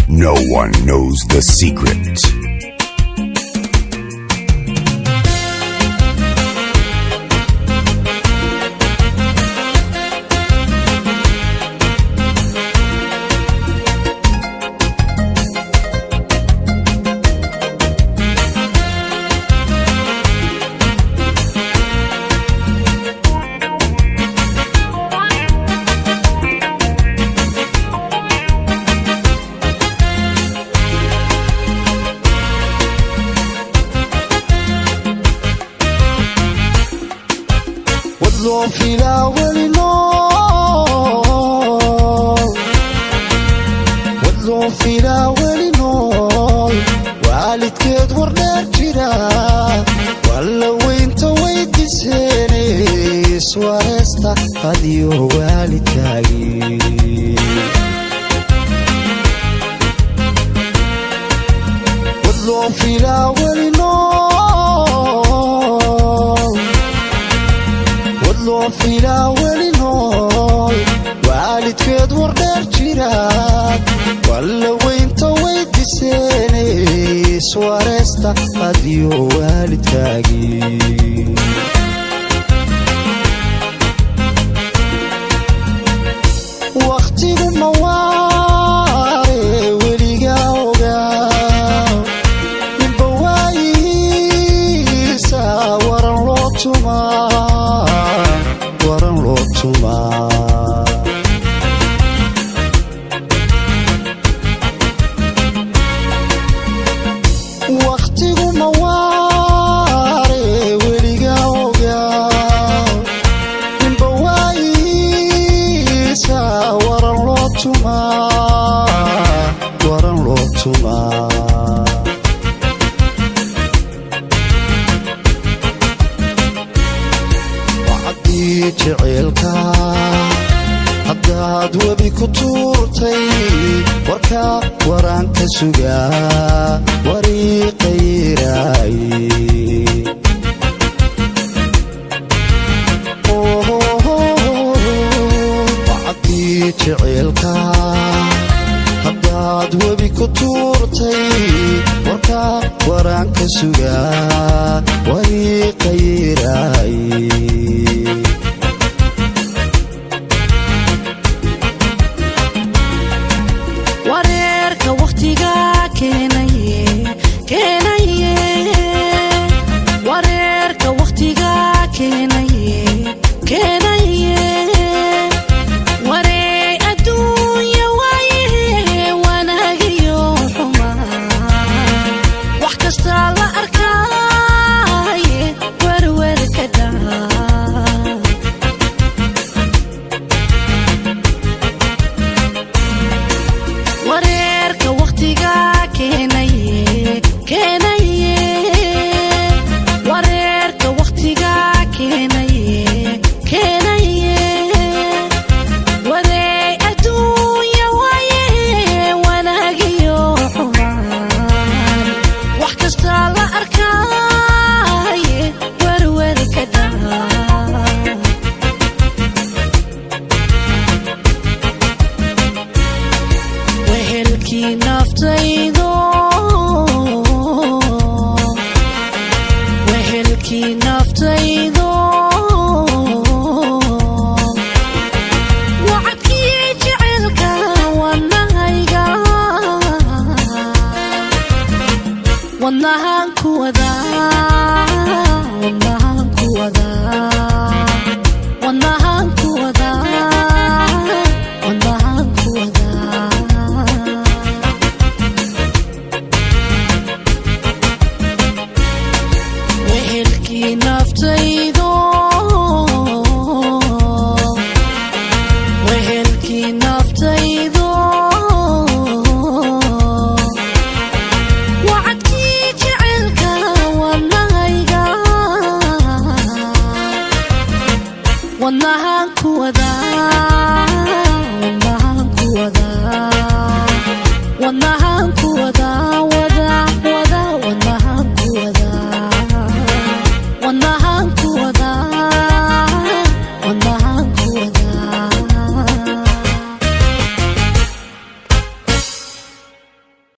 No one knows the secret. Wadloo filaa weli nool, wadloo filaa weli nool, waalidkeed war dheer jira, walla weynta weydiseene, iswareesta adiyo waalidkaagii. Wadloo filaa weli nool, wadloo filaa weli nool, waalidkeed war dheer jira, walla weynta weydiseene, iswareesta adiyo waalidkaagii. Wakhtigu mawaare weligaa ogaa, ninba waayihiisa waran loo tumaa, waran loo tumaa. Wakhtigu mawaare weligaa ogaa, ninba waayihiisa waran loo tumaa, waran loo tumaa. Wacdii jeceelka haddaad webi ku tuurtay, warkaa waraan ka sugaa wariiqayraay. Wacdii jeceelka haddaad webi ku tuurtay, warkaa waraan ka sugaa wariiqayraay. Wareerka wakhtiga keenaye, keenaye, wareerka wakhtiga keenaye, keenaye, waree adduunya waaye, wanaagiyo xumaa wax kastaa la arkaaye, werwerka daa. Wareerka wakhtiga keenaye, keenaye, wareerka wakhtiga keenaye, keenaye, waree adduunya waaye, wanaagiyo xumaan wax kastaa la arkaaye, werwerka daa. Wehelkii naftaydo, wehelkii naftaydo, wacadkii jecelka wadnahayga, wadnahaan ku wadaa, wadnahaan ku wadaa, wadnahaan ku wadaa, wadnahaan ku wadaa. Wehelkii naftaydo, wehelkii naftaydo, wacadkii jecelka wadnahayga, wadnahaan ku wadaa, wadnahaan ku wadaa, wadnahaan.